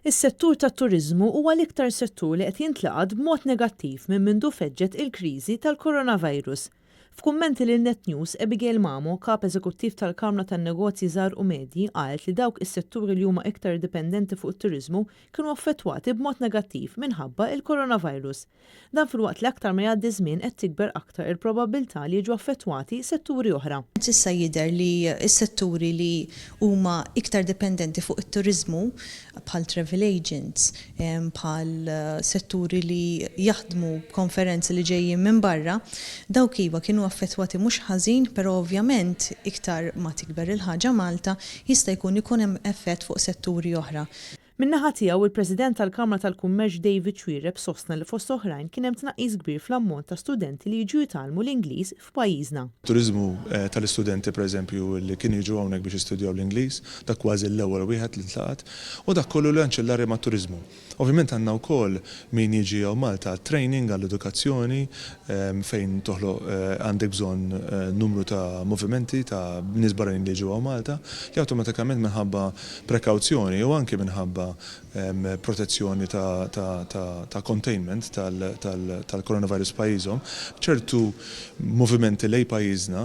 Is-settur tat-turiżmu huwa l-iktar settur li qed jintlaqat b'mod negattiv minn mindu feġġet il-kriżi tal-coronavirus. F'kummenti lil Net News, Abigail Mamo, Kap Eżekuttiv tal-Kamra tan-Negozji Żgħar u Medji, qalet li dawk is-setturi li huma iktar dipendenti fuq it-turiżmu kienu affettwati b'mod negattiv minħabba il-coronavirus. Dan filwaqt li aktar ma jgħaddi żmien qed tikber aktar il-probabbiltà li jiġu affettwati setturi oħra. S'issa jidher li s-setturi li huma iktar dipendenti fuq it-turiżmu, bħal travel agents, bħal setturi li jaħdmu b'konferenzi li ġejjin minn barra, dawk iva kienu affettwati mhux ħażin, però ovvjament iktar ma tikber il-ħaġa Malta, jista' jkun ikun hemm effett fuq setturi oħra. Min-naħa tiegħu, il-President tal-Kamra tal-Kummerċ David Xuereb sostna li fost oħrajn kien hemm tnaqqis kbir fl-ammont ta' studenti li jiġu jitgħallmu l-Ingliż f'pajjiżna. Turiżmu tal-istudenti pereżempju li kienu jiġu hawnhekk biex jistudjaw l-Ingliż, dak kważi l-ewwel wieħed li ntlaqat, u dak kollu li anċillari mat-turiżmu. Ovvjament għandna wkoll min jiġi hawn Malta għat-training, għall-edukazzjoni, fejn toħloq għandek bżonn numru ta' movimenti ta' nies barranin li jiġu hawn Malta, li awtomatikament minħabba prekawzjoni u anki minħabba protezzjoni ta' containment tal-coronavirus f'pajjiżhom, ċertu movimenti lejn pajjiżna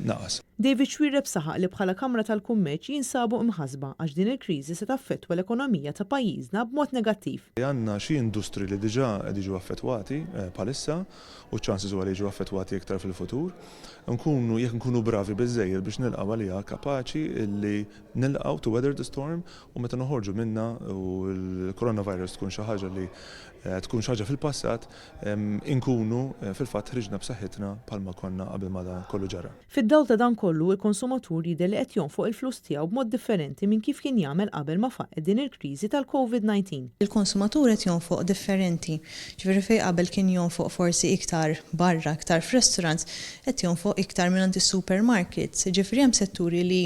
naqas. David Xuereb saħaq li bħala Kamra tal-Kummerċ jinsabu imħassba għax din il-kriżi se taffettwa l-ekonomija ta' pajjiżna b'mod negattiv. Għandna xi industri li diġà qed jiġu affettwati bħalissa u ċ-chances huwa li jiġu affettwati iktar fil-futur. Nkunu, jekk nkunu bravi biżżejjed biex nilqgħu għaliha, kapaċi li nilqgħu to weather the storm u meta noħorġu minnha u l-coronavirus tkun xi ħaġa li tkun xi ħaġa fil-passat, inkunu fil-fatt ħriġna b'saħħitna bħalma konna qabel ma dan kollu ġara. Fid-dawl ta' dan kollu, il-konsumatur jidher li qed jonfoq il-flus tiegħu b'mod differenti minn kif kien jagħmel qabel ma faqqgħet din il-kriżi tal-Covid 19. Il-konsumatur qed jonfoq differenti. Ġifieri fejn qabel kien jonfoq forsi iktar barra, iktar f'restaurants, qed jonfoq iktar mingħand is-supermarkets. Ġifieri hemm setturi li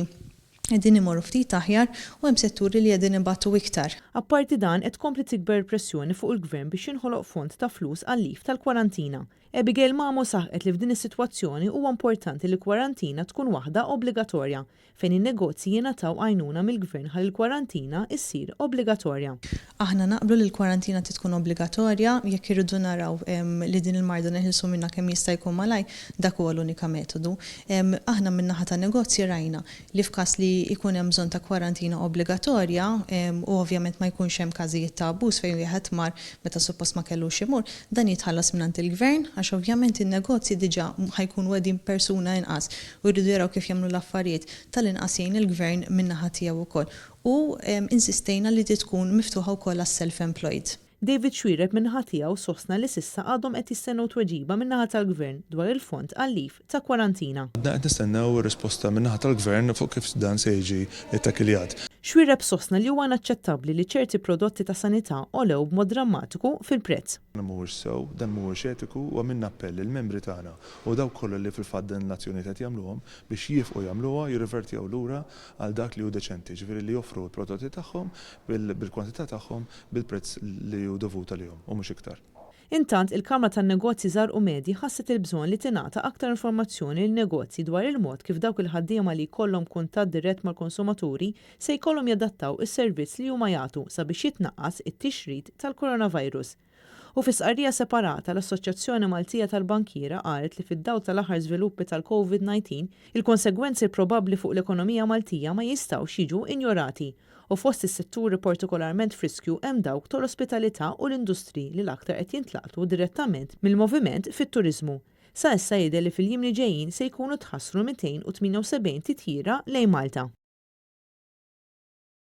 qegħdin imorru ftit aħjar u hemm setturi li qegħdin ibatu iktar. Apparti dan, qed tkompli tikber il-pressjoni fuq il-Gvern biex jinħoloq fond ta' flus għal-leave tal-kwarantina. Abigail Mamo saħqet li f'din is-sitwazzjoni huwa importanti li l-kwarantina tkun waħda obbligatorja, fejn in-negozji jingħataw għajnuna mill-Gvern ħalli l-kwarantina issir obbligatorja. Aħna naqblu li l-kwarantina trid tkun obbligatorja, jekk irridu naraw li din il-marda neħilsu minnha kemm jista' jkun malajr, dak huwa l-unika metodu. Aħna min-naħa tan-negozji rajna li f'każ li jkun hemm bżonn ta' kwarantina obbligatorja, u ovvjament ma jkunx hemm każijiet ta' abbuż fejn wieħed mar meta suppost ma kellux imur, dan jitħallas mingħand il-Gvern għax ovvjament in-negozji diġà ħa jkunu qegħdin b'persuna inqas u jridu jaraw kif jagħmlu l-affarijiet, tal-inqas jgħin il-Gvern min-naħa tiegħu wkoll. U insistejna li di tkun miftuħa wkoll għas-self-employed. David Xuereb min-naħa tiegħu sostna li s'issa għadhom qed jistennew tweġiba min-naħa tal-Gvern dwar il-fond għal-leave ta' kwarantina. Għadna qed nistennew risposta min-naħa tal-Gvern fuq kif dan se jiġi ttakiljat. Xuereb sostna li huwa inaċċettabbli li ċerti prodotti ta' sanità għolew b'mod drammatiku fil-prezz. Dan mhuwiex sew, dan mhuwiex etiku u għamilna appell lill-membri tagħna u dawk kollha li fil-fatt din l-azzjonijiet qed jagħmluhom biex jieqfu jagħmluha, jirrivertjaw lura għal dak li hu deċenti, jiġifieri li joffru l-prodotti tagħhom bil-kwantità tagħhom bil-prezz li hu dovut għalihom u mhux iktar. Intant, il-Kamra tan-Negozji Żgħar u Medji ħasset il-bżonn li tingħata aktar informazzjoni lin-negozji dwar il-mod kif dawk il-ħaddiema li jkollhom kuntatt dirett mal-konsumaturi se jkollhom jadattaw is-servizz li huma jagħtu sabiex jitnaqqas it-tixrid tal-coronavirus. U fi stqarrija separata, l-Assoċjazzjoni Maltija tal-Bankiera qalet li fid-dawl tal-aħħar żviluppi tal-Covid 19, il-konsegwenzi probabbli fuq l-ekonomija Maltija ma jistgħux jiġu injorati u fost is-setturi partikolarment f'riskju hemm dawk tal-ospitalità u l-industriji li l-aktar qed jintlaqtu direttament mill-moviment fit-turiżmu. Sa issa jidher li fil-jiem li ġejjin se jkunu tħassru 278 titjira lejn Malta.